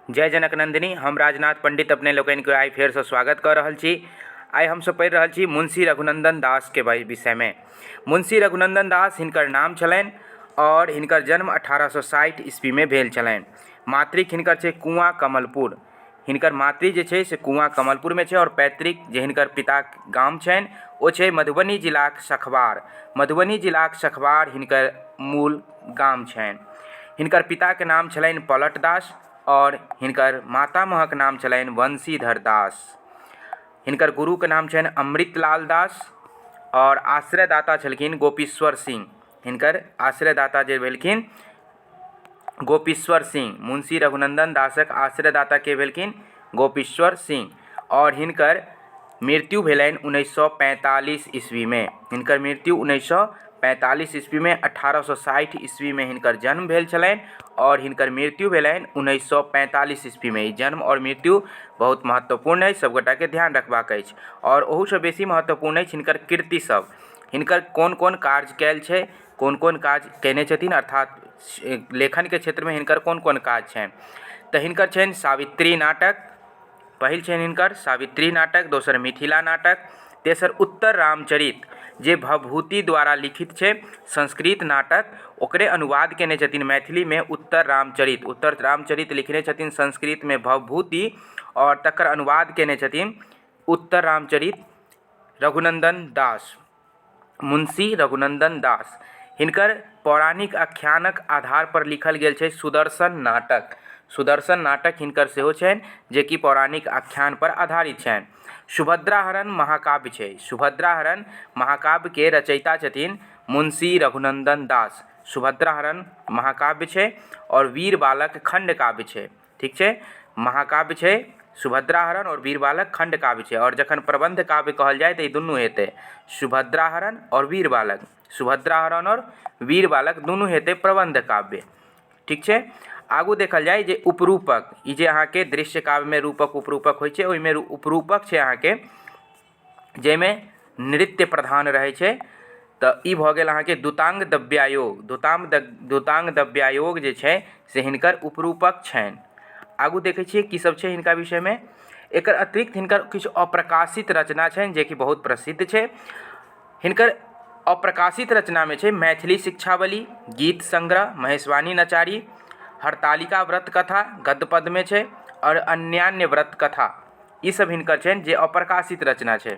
जय जनक नन्दिनी। हम राजनाथ पंडित अपने लोकनिके आइ फेरसँ स्वागत कऽ रहल छी। आइ हमसभ पढ़ि रहल छी मुंशी रघुनन्दन दासके विषयमे। मुंशी रघुनन्दन दास हिनकर नाम छलनि आओर हिनकर जन्म 1860 ईस्वीमे भेल छलनि। मातृक हिनकर छै कुआँ कमलपुर। हिनकर मातृ जे छै से कुआँ कमलपुरमे छै आओर पैतृक जे हिनकर पिताक गाम छनि ओ छै मधुबनी जिलाक सखबार। मधुबनी जिलाक सखबार हिनकर मूल गाम छनि। हिनकर पिताके नाम छलनि पलट दास आओर हिनकर मातामहक नाम छलनि वंशीधर दास। हिनकर गुरुके नाम छनि अमृतलाल दास आओर आश्रयदाता छलखिन गोपीश्वर सिंह। हिनकर आश्रयदाता जे भेलखिन गोपीश्वर सिंह। मुंशी रघुनन्दन दासक आश्रयदाता के भेलखिन? गोपीश्वर सिंह। आओर हिनकर मृत्यु भेलनि 1945 ईस्वीमे। हिनकर मृत्यु 1945 ईस्वीमे, 1860 ईस्वीमे हिनकर जन्म भेल छलनि आओर हिनकर मृत्यु भेलनि 1945 ईस्वीमे। ई जन्म आओर मृत्यु बहुत महत्वपूर्ण अछि, सबगोटाके ध्यान रखबाक अछि। आओर ओहूसँ बेसी महत्वपूर्ण अछि हिनकर कृति सब, हिनकर कोन कोन कार्य कयल छै, कोन कोन काज कयने छथिन, अर्थात लेखनके क्षेत्रमे हिनकर कोन कोन काज छनि। तऽ हिनकर छनि सावित्री नाटक, पहिल छनि हिनकर सावित्री नाटक, दोसर मिथिला नाटक, तेसर उत्तर रामचरित जे भवभूति द्वारा लिखित छै संस्कृत नाटक, ओकरे अनुवाद कयने छथिन मैथिलीमे उत्तर रामचरित। उत्तर रामचरित लिखने छथिन संस्कृतमे भवभूति आओर तकर अनुवाद कयने छथिन उत्तर रामचरित रघुनन्दन दास, मुंशी रघुनन्दन दास। हिनकर पौराणिक आख्यानक आधार पर लिखल गेल छै सुदर्शन नाटक। सुदर्शन नाटक हिनकर सेहो छनि जेकि पौराणिक आख्यान पर आधारित छनि। सुभद्राहरण महाकाव्य छै। सुभद्राहरण महाकाव्यके रचयिता छथिन मुंशी रघुनन्दन दास। सुभद्राहरण महाकाव्य छै आओर वीर बालक खण्ड काव्य छै। ठीक छै, महाकाव्य छै सुभद्राहरण आओर वीर बालक खण्ड काव्य छै। आओर जखन प्रबंध काव्य कहल जाय तऽ ई दुनू हेतै, सुभद्राहरण आओर वीर बालक। सुभद्राहरण आओर वीर बालक दुनू हेतै प्रबंध काव्य। ठीक छै, आगू देखल जाय जे उपरूपक, ई जे अहाँके दृश्य काव्यमे रूपक उपरूपक होइ छै, ओहिमे उपरूपक छै अहाँके जाहिमे नृत्य प्रधान रहै छै। तऽ ई भऽ गेल अहाँके दुतांग दव्यायोग। दुतांग दव्यायोग जे छै से हिनकर उपरूपक छनि। आगू देखै छियै की सब छै हिनका विषयमे। एकर अतिरिक्त हिनकर किछु अप्रकाशित रचना छनि जेकि बहुत प्रसिद्ध छै। हिनकर अप्रकाशित रचनामे छै मैथिली शिक्षावली, गीत संग्रह, महेशवाणी नचारी, हरतालिका व्रत कथा गद्य पदमे छै आओर अन्यान्य व्रत कथा, ई सब हिनकर छनि जे अप्रकाशित रचना छै।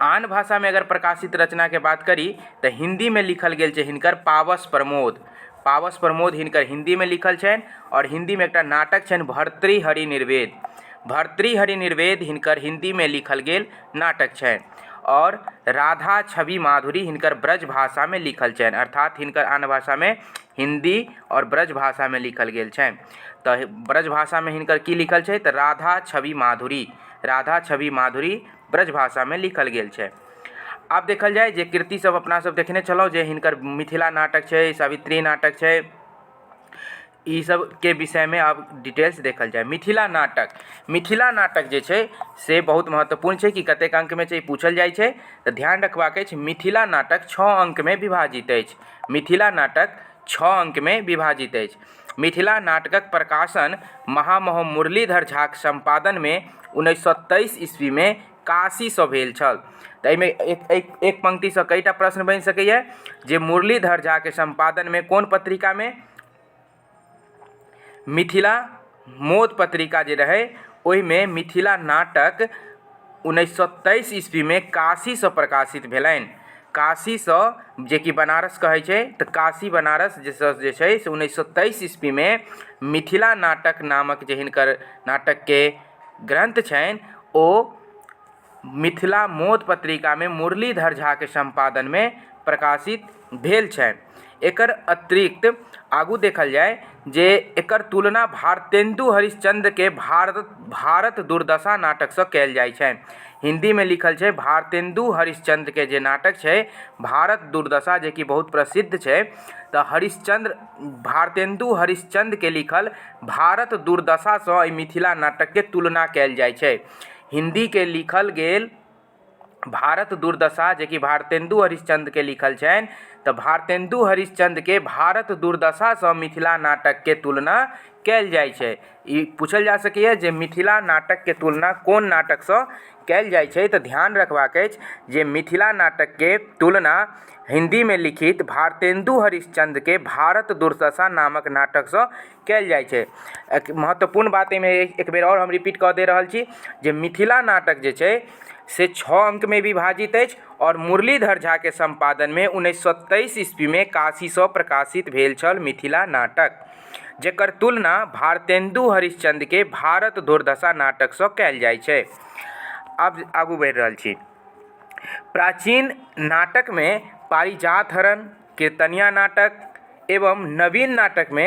आन भाषामे अगर प्रकाशित रचनाके बात करी तऽ हिन्दीमे लिखल गेल छै हिनकर पावस प्रमोद। पावस प्रमोद हिनकर हिन्दीमे लिखल छनि आओर हिन्दीमे एकटा नाटक छनि भर्तृहरि निर्वेद। भर्तृहरि निर्वेद हिनकर हिन्दीमे लिखल गेल नाटक छनि। आओर राधा छवि माधुरी हिनकर ब्रज भाषामे लिखल छनि, अर्थात हिनकर आन भाषामे हिन्दी आओर ब्रज भाषामे लिखल गेल छनि। तऽ ब्रज भाषामे हिनकर की लिखल छै तऽ राधा छवि माधुरी। राधा छवि माधुरी ब्रज भाषामे लिखल गेल छै। आब देखल जाय जे कृति सब अपना सब देखने छलहुँ जे हिनकर मिथिला नाटक छै, सावित्री नाटक छै, ई सबके विषयमे आब डिटेल्स देखल जाय। मिथिला नाटक, मिथिला नाटक जे छै से बहुत महत्वपूर्ण छै कि कतेक अंकमे छै पूछल जाइ छै, तऽ ध्यान रखबाक अछि मिथिला नाटक 6 अंकमे विभाजित अछि। मिथिला नाटक 6 अंकमे विभाजित अछि। मिथिला नाटकक प्रकाशन महामहो मुरलीधर झाक सम्पादनमे 1923 ईस्वीमे काशीसँ भेल छल। तऽ एहिमे एक एक एक पंक्तिसँ कईटा प्रश्न बनि सकैए जे मुरलीधर झाके सम्पादनमे कोन पत्रिकामे, मिथिला मोद पत्रिका जे रहै ओहिमे मिथिला नाटक 1923 ईस्वीमे काशीसँ प्रकाशित भेलनि। काशीसँ जेकि बनारस कहै छै, तऽ काशी बनारस जे जे छै से 1923 ईस्वीमे मिथिला नाटक नामक जे हिनकर नाटकके ग्रन्थ छनि ओ मिथिला मोद पत्रिकामे मुरलीधर झाके सम्पादनमे प्रकाशित भेल छनि। एकर अतिरिक्त आगू देखल जाय जे एकर तुलना भारतेन्दु हरिश्चन्द्रके भारत दुर्दशा नाटकसँ कयल जाइ छनि। हिन्दीमे लिखल छै भारतेन्दु हरिश्चन्द्रके जे नाटक छै भारत दुर्दशा जेकि बहुत प्रसिद्ध छै, तऽ हरिश्चन्द्र भारतेन्दु हरिश्चन्द्रके लिखल भारत दुर्दशासँ एहि मिथिला नाटकके तुलना कयल जाइ छै। हिन्दीके लिखल गेल भारत दुर्दशा जेकि भारतेन्दु हरिश्चन्द्रके लिखल छनि, तऽ भारतेन्दु हरिश्चन्द्रके भारत दुर्दशासँ मिथिला नाटकके तुलना कयल जाइ छै। ई पूछल जा सकैए जे मिथिला नाटकके तुलना कोन नाटकसँ कयल जाइ छै, तऽ ध्यान रखबाक अछि जे मिथिला नाटकके तुलना हिन्दीमे लिखित भारतेन्दु हरिश्चन्द्रके भारत दुर्दशा नामक नाटकसँ कयल जाइ छै। महत्वपूर्ण बात एहिमे एक बेर आओर हम रिपीट कऽ दे रहल छी जे मिथिला नाटक जे छै से 6 अंकमे विभाजित अछि आओर मुरलीधर झाके सम्पादनमे 1923 ईस्वीमे काशीसँ प्रकाशित भेल छल मिथिला नाटक, जकर तुलना भारतेन्दु हरिश्चन्द्रके भारत दुर्दशा नाटकसँ कयल जाइ छै। आब आगू बढ़ि रहल छी। प्राचीन नाटकमे पारिजात हरण, कीर्तनिया नाटक एवं नवीन नाटकमे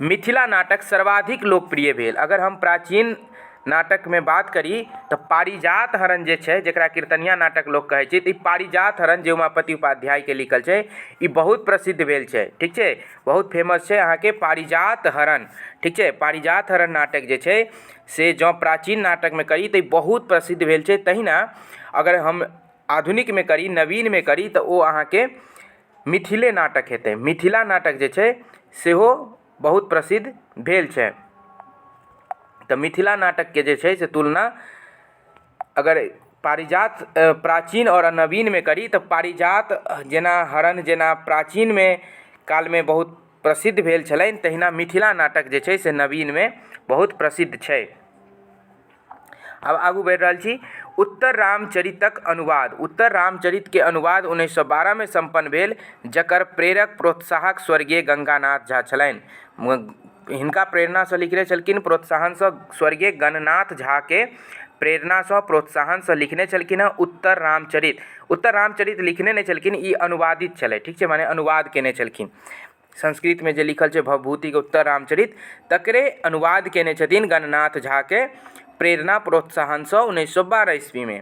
मिथिला नाटक सर्वाधिक लोकप्रिय भेल। अगर हम प्राचीन नाटकमे बात करी तऽ पारिजात हरण जे छै, जकरा कीर्तनिया नाटक लोक कहै छै, तऽ ई पारिजात हरण जे उमापति उपाध्यायके लिखल छै, ई बहुत प्रसिद्ध भेल छै। ठीक छै, बहुत फेमस छै अहाँके पारिजात हरण। ठीक छै, पारिजात हरण नाटक जे छै से जँ प्राचीन नाटकमे करी तऽ ई बहुत प्रसिद्ध भेल छै। तहिना अगर हम आधुनिकमे करी, नवीनमे करी, तऽ ओ अहाँके मिथिले नाटक हेतै। मिथिला नाटक जे छै सेहो बहुत प्रसिद्ध भेल छै। तऽ मिथिला नाटकके जे छै से तुलना अगर पारिजात प्राचीन आओर नवीनमे करी तऽ पारिजात जेना हरण जेना प्राचीनमे कालमे बहुत प्रसिद्ध भेल छलनि, तहिना मिथिला नाटक जे छै से नवीनमे बहुत प्रसिद्ध छै। आब आगू बढ़ि रहल छी। उत्तर रामचरितक अनुवाद। उत्तर रामचरितके अनुवाद 1912मे सम्पन्न भेल, जकर प्रेरक प्रोत्साहक स्वर्गीय गंगानाथ झा छलनि। हिनका प्रेरणासँ लिखने छलखिन, प्रोत्साहनसँ स्वर्गीय गणनाथ झाके प्रेरणासँ प्रोत्साहनसँ लिखने छलखिन हँ उत्तर रामचरित। उत्तर रामचरित लिखने नहि छलखिन, ई अनुवादित छलै। ठीक छै, माने अनुवाद केने छलखिन। संस्कृतमे जे लिखल छै भवभूतिके उत्तर रामचरित, तकरे अनुवाद केने छथिन गणनाथ झाके प्रेरणा प्रोत्साहनसँ 1912 ईस्वीमे।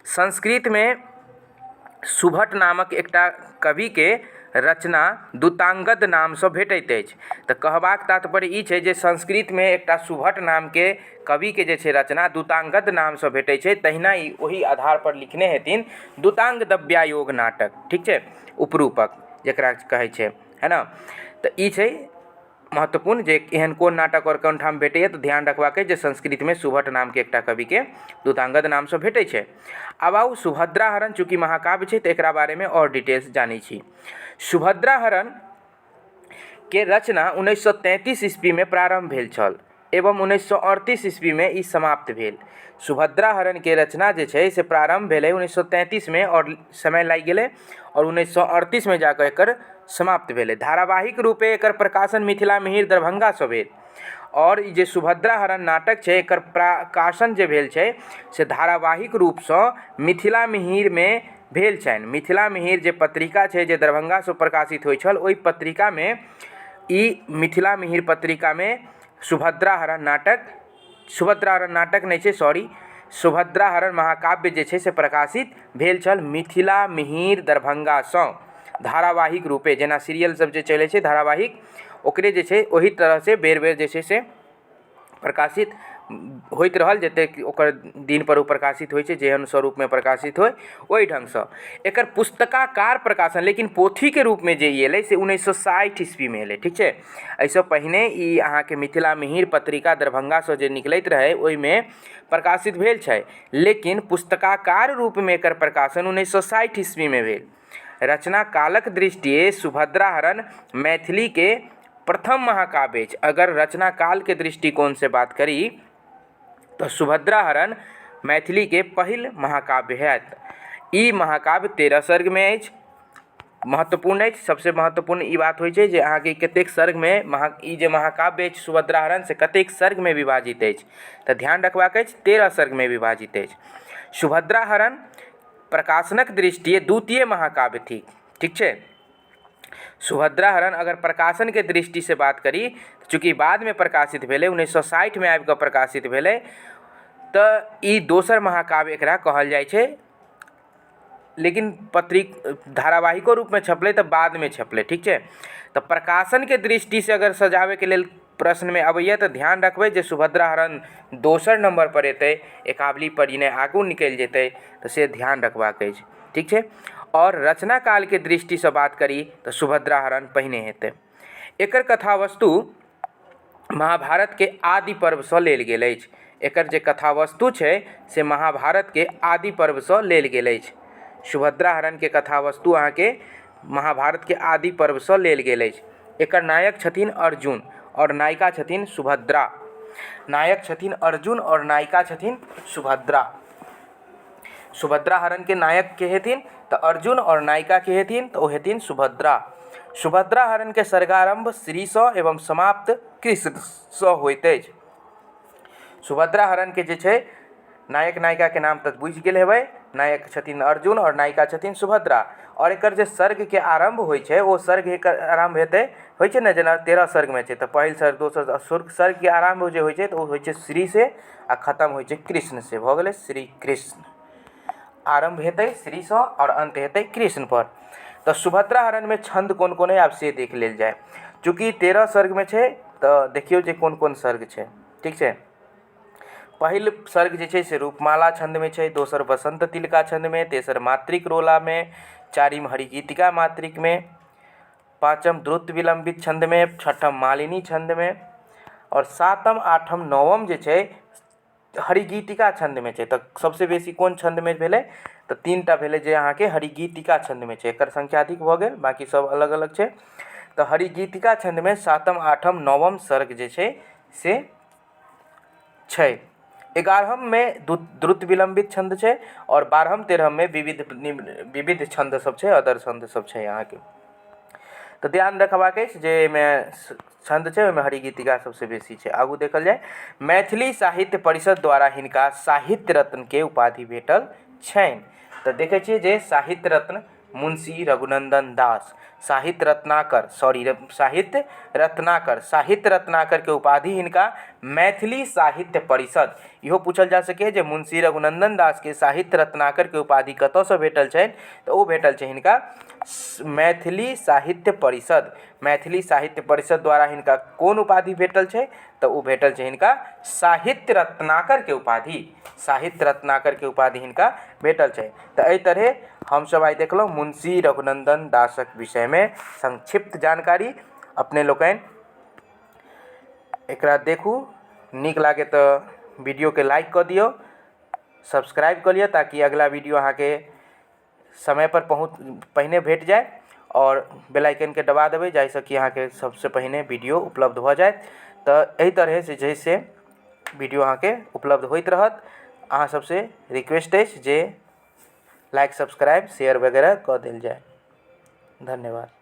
संस्कृतमे सुभट नामक एकटा कविके रचना दूतांगद नामसँ भेटैत अछि। तऽ कहबाक तात्पर्य ई छै जे संस्कृतमे एकटा सुभट नामके कविके जे छै रचना दूतांगद नामसँ भेटै छै, तहिना ई ओहि आधारपर लिखने हेथिन दूतांग दव्यायोग नाटक। ठीक छै, उपरूपक जकरा कहै छै, है ने। तऽ ई छै महत्वपूर्ण जे एहन कोन नाटक आओर कोन ठाम भेटैए, तऽ ध्यान रखबाक अछि जे संस्कृतमे सुभट नामके एकटा कविके दूतांगद नामसँ भेटै छै। आब आउ सुभद्रा हरण, चूँकि महाकाव्य छै तऽ एकरा बारेमे आओर डिटेल्स जानै छी। सुभद्रा हरण के रचना 1933 ईस्वीमे प्रारम्भ भेल छल एवं 1938 ईस्वीमे ई समाप्त भेल। सुभद्रा हरणके रचना जे छै से प्रारम्भ भेलै 1933मे आओर समय लागि गेलै आओर 1938मे जाकऽ एकर समाप्त भेलै। धारावाहिक रूपे एकर प्रकाशन मिथिला मिहिर दरभंगासँ भेल आओर ई जे सुभद्रा हरण नाटक छै एकर प्रकाशन जे भेल छै से धारावाहिक रूपसँ मिथिला मिहिरमे भेल छनि। मिथिला मिहिर जे पत्रिका छै जे दरभंगासँ प्रकाशित होइ छल, ओहि पत्रिकामे ई मिथिला मिहिर पत्रिकामे सुभद्रा हरण नाटक, सुभद्रा हरण नाटक नहि छै, सॉरी, सुभद्रा हरण महाकाव्य जे छै से प्रकाशित भेल छल मिथिला मिहिर दरभंगासँ धारावाहिक रूपे। जेना सीरियल सब जे चलै छै धारावाहिक, ओकरे जे छै ओहि तरहसँ बेर बेर जे छै से प्रकाशित होइत रहल, जतेक ओकर दिनपर ओ प्रकाशित होइ छै, जेहन स्वरूपमे प्रकाशित होइ ओहि ढङ्गसँ एकर पुस्तकाकार प्रकाशन। लेकिन पोथीके रूपमे जे ई एलै से 1960 ईस्वीमे एलै। ठीक छै, एहिसँ पहिने ई अहाँके मिथिला मिहिर पत्रिका दरभंगासँ जे निकलैत रहै ओहिमे प्रकाशित भेल छै, लेकिन पुस्तकाकार रूपमे एकर प्रकाशन 1960 ईस्वीमे भेल। रचना कालक दृष्टिए सुभद्रा हरण मैथिलीके प्रथम महाकाव्य अछि। अगर रचना कालके दृष्टिकोणसँ बात करी तऽ सुभद्रा हरण मैथिलीके पहिल महाकाव्य हैत। ई महाकाव्य 13 सर्गमे अछि। महत्वपूर्ण अछि, सबसे महत्वपूर्ण ई बात होइ छै जे अहाँके कतेक सर्गमे ई जे महाकाव्य अछि सुभद्रा हरण से कतेक सर्गमे विभाजित अछि, तऽ ध्यान रखबाक अछि 13 सर्गमे विभाजित अछि। सुभद्रा हरण प्रकाशनक दृष्टिए द्वितीय महाकाव्य थिक। ठीक छै, सुभद्रा हरण अगर प्रकाशनके दृष्टिसँ बात करी, चूँकि बादमे प्रकाशित भेलै, 1960मे आबि कऽ प्रकाशित भेलै, तऽ ई दोसर महाकाव्य एकरा कहल जाइ छै। लेकिन पत्रिक धारावाहिको रूपमे छपलै तऽ बादमे छपलै। ठीक छै, तऽ प्रकाशनके दृष्टिसँ अगर सजाबैके लेल प्रश्नमे अबैए तऽ ध्यान रखबै जे सुभद्रा हरण दोसर नम्बर पर एतै, एकावली परिणय आगू निकलि जेतै, तऽ से ध्यान रखबाक अछि। ठीक छै, आओर रचना कालके दृष्टिसँ बात करी तऽ सुभद्रा हरण पहिने हेतै। एकर कथावस्तु महाभारतके आदि पर्वसँ लेल गेल अछि। एकर जे कथावस्तु छै से महाभारतके आदि पर्वसँ लेल गेल अछि। सुभद्रा हरणके कथावस्तु अहाँके महाभारतके आदि पर्वसँ लेल गेल अछि। एकर नायक छथिन अर्जुन आओर नायिका छथिन सुभद्रा। नायक छथिन अर्जुन आओर नायिका छथिन सुभद्रा। सुभद्रा हरणके नायक के हेथिन तऽ अर्जुन आओर नायिका के हेथिन तऽ ओ हेथिन सुभद्रा। सुभद्रा हरणके सर्गारम्भ श्रीसँ एवं समाप्त कृष्णसँ होइत अछि। सुभद्रा हरणके जे छै नायक नायिकाके नाम तऽ बुझि गेल हेबै नायक छथिन अर्जुन आओर नायिका छथिन सुभद्रा आओर एकर जे सर्गके आरम्भ होइ छै ओ सर्ग एकर आरम्भ हेतै होइ छै ने जेना 13 सर्गमे छै तऽ पहिल सर्ग दोसर सर्गके आरम्भ जे होइ छै तऽ ओ होइ छै श्रीसँ आ खतम होइ छै कृष्णसँ भऽ गेलै श्री कृष्ण। आरम्भ हेतै श्रीसँ आओर अन्त हेतै कृष्णपर। तऽ सुभद्रा हरणमे छन्द कोन कोन अइ आब से देख लेल जाय। चूँकि 13 सर्गमे छै तऽ देखियौ जे कोन कोन सर्ग छै ठीक छै। पहिल सर्ग जे छै से रूपमाला छन्दमे छै, दोसर बसन्त तिलका छन्दमे, तेसर मातृक रोलामे, चारिम हरिगीतिका मातृकमे, पाँचम द्रुत विलम्बित छन्दमे, छठम मालिनी छन्दमे आओर सातम आठम नवम जे छै हरिगीतिका छन्दमे छै। तऽ सबसँ बेसी कोन छन्दमे भेलै तऽ 3टा भेलै जे अहाँके हरिगीतिका छन्दमे छै। एकर संख्या अधिक भऽ गेल, बाँकी सब अलग अलग छै। तऽ हरिगीतिका छन्दमे सातम आठम नवम सर्ग जे छै से छै। 11ममे द्रुत विलम्बित छन्द छै आओर 12म 13ममे विविध विविध छन्द सब छै, अदर छन्द सब छै अहाँके। तऽ ध्यान रखबाक अछि जे एहिमे छन्द छै ओहिमे हरिगीतिका सबसँ बेसी छै। आगू देखल जाय, मैथिली साहित्य परिषद द्वारा हिनका साहित्य रत्नके उपाधि भेटल छनि। तऽ देखै छियै जे साहित्य रत्न मुंशी रघुनंदन दास, साहित्य रत्नाकर, सॉरी साहित्य रत्नाकर, साहित्य रत्नाकर के उपाधि हिनका मैथिली साहित्य परिषद, इहो पूछल जा सकैए जे मुंशी रघुनंदन दास के साहित्य रत्नाकर के उपाधि कतऽसँ भेटल छनि, तऽ ओ भेटल छै हिनका मैथिली साहित्य परिषद। मैथिली साहित्य परिषद द्वारा हिनका कोन उपाधि भेटल छै, तऽ ओ भेटल छै हिनका साहित्य रत्नाकर के उपाधि। साहित्य रत्नाकर के उपाधि हिनका भेटल छै। तऽ एहि तरहे हमसब आइ देखलहुँ मुंशी रघुनंदन दासक विषयमे संक्षिप्त जानकारी। अपने लोकनि एकरा देखू, नीक लागे तऽ वीडियोके लाइक कऽ दियौ, सब्सक्राइब कऽ लिअ ताकि अगिला वीडियो अहाँके समय पर पहुँच पहिने भेट जाय आओर बेल आइकनके दबा देबै जाहिसँ कि अहाँके सबसँ पहिने वीडियो उपलब्ध भऽ जायत। तऽ एहि तरहे जे छै से वीडियो अहाँके उपलब्ध होइत रहत। अहाँ सबसँ रिक्वेस्ट अछि जे लाइक सब्सक्राइब शेयर वगैरह कऽ देल जाय। धन्यवाद।